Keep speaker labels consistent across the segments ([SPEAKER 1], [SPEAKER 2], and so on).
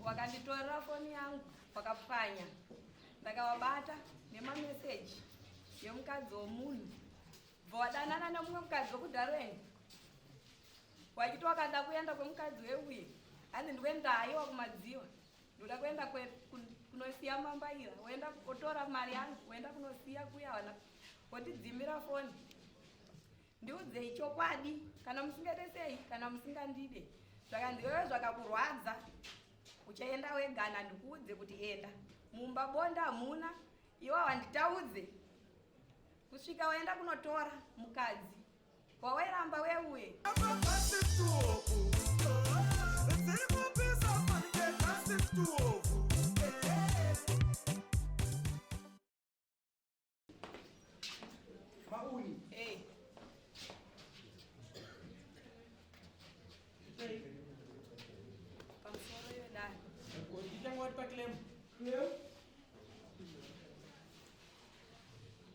[SPEAKER 1] Wakanditorera foni yangu wakapwanya. Ndakawabata nemameseji yemukadzi womunhu. Bva wadanana nemumwe mukadzi wekudharweni. Wachiti wakada kuenda kwemukadzi weuye. Hanzi ndikuenda kumadziwa. Ndoda kuenda kunosiya mambaira. Woenda otora mari yangu woenda kunosiya kuya wana. Wotidzimira foni. Ndiudzei chokwadi kana musingaite sei kana musingandide. Zvakanzi iwewe zvakakurwadza uchaenda wegana ndikuudze kuti enda mumba bonda hamuna iwe wanditaudze kusvika waenda kunotora mukadzi wawairamba weuye.
[SPEAKER 2] Mauni.
[SPEAKER 1] Hey. Pamusoro yedare.
[SPEAKER 2] Itanga wati paclaim. Claim?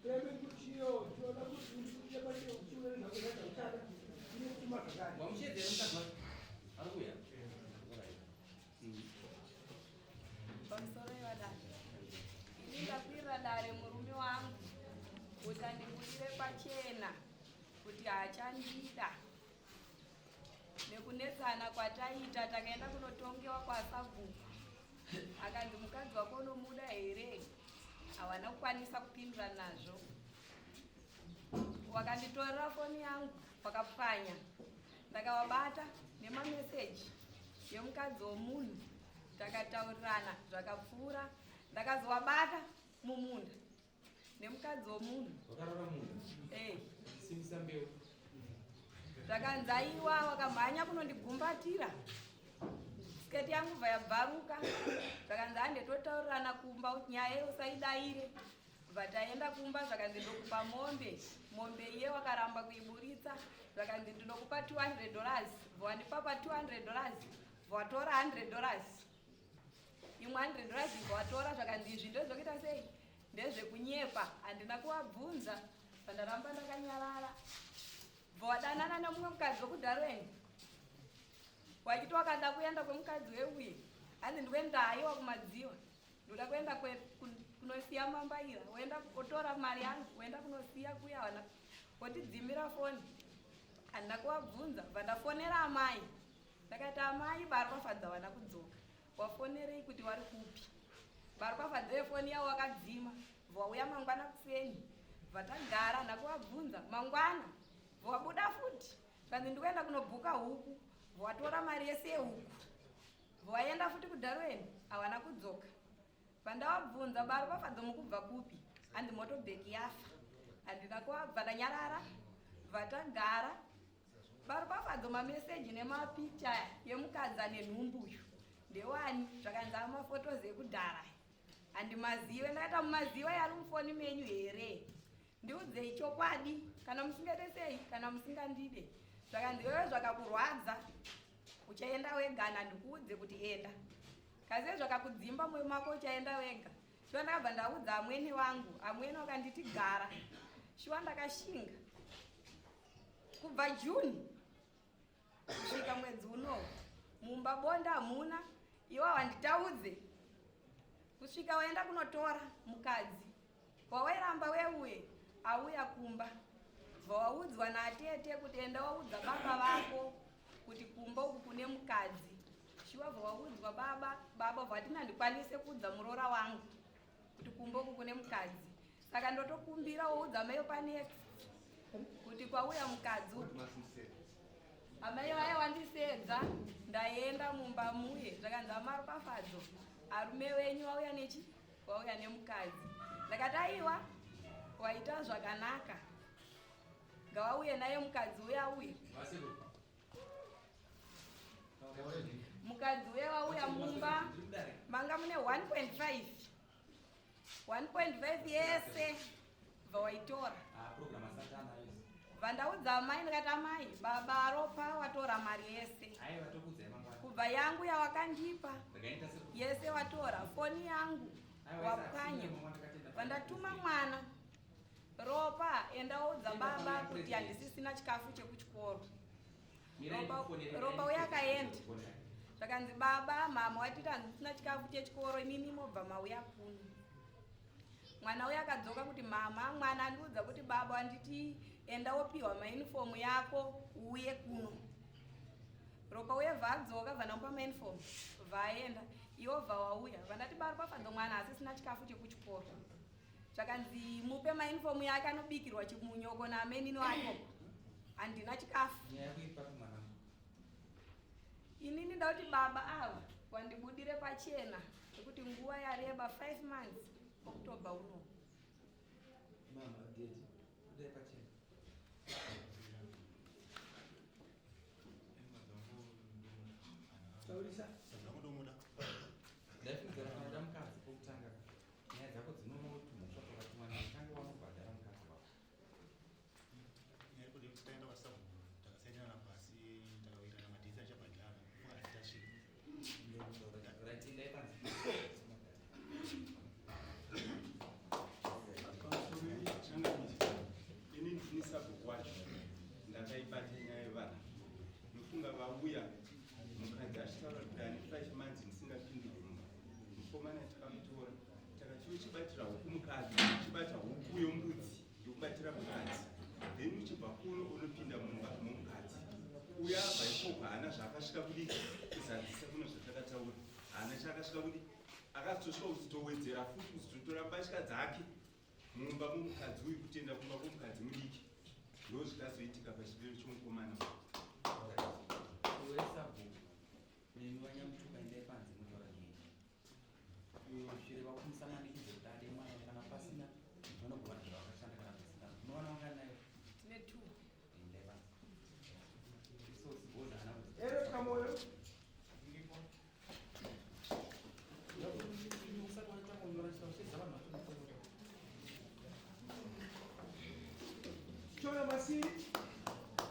[SPEAKER 2] Claim kuchiyo, tinoda kuti uchiye pachiyo kuchiyo nezvakuita ine pfuma zvakare.
[SPEAKER 3] Wamushedzera mukadzi wake. Ari kuuya.
[SPEAKER 1] Pamusoro yedare. Ini ndakwirira dare murume wangu kuti andibudire pachena kuti haachandida. Nekunetsana kwataita takaenda kunotongewa kwasabhuku. Akanzi mukadzi wako unomuda here? Hawana kukwanisa kupindura nazvo. Wakanditorera foni yangu wakapwanya. Ndakawabata nemameseji yemukadzi womunhu. Takataurirana zvakapfuura. Ndakazowabata mumunda nemukadzi womunhu.
[SPEAKER 3] Wakarora munhu.
[SPEAKER 1] Hey.
[SPEAKER 3] Simbisa mbeu.
[SPEAKER 1] Zvakanzi aiwa wakamhanya kunondigumbatira. Siketi yangu bva yabvaruka. Zvakanzi hande totaurirana kumba nyaya usaidaire. Bva taenda kumba zvakanzi ndokupa mombe. Mombe iye wakaramba kuiburitsa. Zvakanzi ndinokupa $200. Bva wandipa pa $200. Bva watora $100. Imwe $100 bva watora zvakanzi izvi ndezvekuita sei? Ndezvekunyepa. Handina kuvabvunza. Pandaramba ndakanyarara. Bva wadanana nemumwe mukadzi wekudharweni. Wachiti wakada kuenda kwemukadzi weuye. Hanzi ndikuenda aiwa kumadziwa. Ndoda kuenda kunosiya mambaira. Woenda otora mari yangu woenda kunosiya kuya wana. Wotidzimira foni. Handina kuvabvunza. Bva ndafonera amai. Ndakati amai baropafadza wana kudzoka. Wafonerei kuti wari kupi? Baropafadza yefoni yavo wakadzima. Bva wauya mangwana kuseni. Bva tagara handina kuvabvunza. Mangwana. Bva wabuda futi. Kanzi ndikuenda kunobhuka huku. Bva watora mari yese yehuku. Bva waenda futi kudharweni. Hawana kudzoka. Pandavabvunza baropafadza mukubva kupi? Hanzi motobheki yafa. Handina kuvabva ndanyarara. Bva tagara. Baropafadzo mameseji nemapicha yemukadzi ane nhumbu uyu. Ndewani zvakanzi amafotozi ekudhara. Handimazive ndakaita mumaziva yari mufoni menyu here? Ndiudzei chokwadi kana musingaite sei kana musingandide. Zvakanzi iwewe zvakakurwadza uchaenda wega ndikuudze kuti enda. Kazi zvakakudzimba moyo mako uchaenda wega. Shuwa ndakabva ndaudza amwene wangu, amwene wakanditi gara. Shuwa ndakashinga. Kubva June kusvika mwedzi unowu mumba bonda hamuna iwe wanditaudze kusvika waenda kunotora mukadzi wawairamba weuye auya kumba. Bva waudzwa natete kuti enda waudza baba vako kuti kumba uku kune mukadzi. Shuwa bva waudzwa baba, baba bva tina ndikwanise kuudza muroora wangu kuti kumba uku kune mukadzi. Saka ndotokumbira woudza mai panext kuti kwauya mukadzi uku. Amai vaya wandisedza ndaenda mumba muye zvakanzi amaropafadzo arume wenyu wauya nechi wauya nemukadzi. Ndakati aiwa waita zvakanaka ngawauye naye mukadzi uya uye. Mukadzi uya wauya mumba manga mune 1.5 1.5 yese bva waitora. Bva ndaudza amai ndikati amai baba ropa watora mari yese. Kubva yangu yawakandipa yese watora foni yangu wapwanya. Bva ndatuma mwana ropa enda waudza baba kuti handisisina chikafu chekuchikoro. Ropa uya akaenda. Zvakanzi baba mama watiti handisina chikafu chechikoro, imimi mobva mauya kuno. Mwana uya akadzoka kuti mama, mwana andiudza kuti baba wanditi enda wopiwa maunifomu yako uuye kuno. Ropa uye bva adzoka, bva ndamupa maunifomu, bvaenda iwo, bva wauya, vandati baRopafadzo mwana asisina chikafu chekuchikoro. Zvakanzi mupe maunifomu yake anobikirwa chimunyoko namenino ako, handina chikafu.
[SPEAKER 3] Nyaya yako iri papi, mwanangu?
[SPEAKER 1] Inini ndauti baba ava wandibudire pachena nekuti nguva yareba, 5 months October uno.
[SPEAKER 3] Mama, daddy, budai pachena.
[SPEAKER 2] Taurisa.
[SPEAKER 4] Zvangu.
[SPEAKER 3] Ndaifungidzira kana uda mukadzi pokutanga, nyaya dzako dzinotumhosva pakati. Mwana tange wanobhadhara mukadzi wako.
[SPEAKER 4] Nyaya kuti taenda kwasabhuku, takasainirana pasi, takawirirana madates achabhadhara, funga asi tasvika.
[SPEAKER 3] Right, endai panze.
[SPEAKER 5] Pamusoro, changamire, ini ndini sabhuku wacho, ndakaibata nyaya yevana. Nofunga vauya mukadzi achitaura kuti ane 5 months ndisingapindi mumba. Mukomana takamutora, takati uchibatira huku mukadzi, uchibata huku yombudzi yokubatira mukadzi, then uchibva kuno unopinda mumba momukadzi. Uya abva ikoko haana zvaakasvika kudi kuzadzisa kuno zvatakataura, haana chaakasvika kudi. Akazotosvika kuzotowedzera futi kuzototora mbatya dzake mumba momukadzi uyu, kutenda kumba kwomukadzi mudiki. Ndo zvikazoitika pachipero chomukomana.
[SPEAKER 3] Iwe sabhuku nemi vanyamutuka, endai panze mutaura nyaya. Zvireva kuti musamanikidze kuti ade mwana. Kana pasina, vanogona zvavakashanda. Kana pasina, unowana wanganayo.
[SPEAKER 1] Tine two.
[SPEAKER 3] Endai panze. Isosi boza hana kuti
[SPEAKER 2] Ere Kamoyo.
[SPEAKER 3] Iripo. Usati waita kunyora chitauro chedza vanhu vatinotaura.
[SPEAKER 2] Chona Masiri.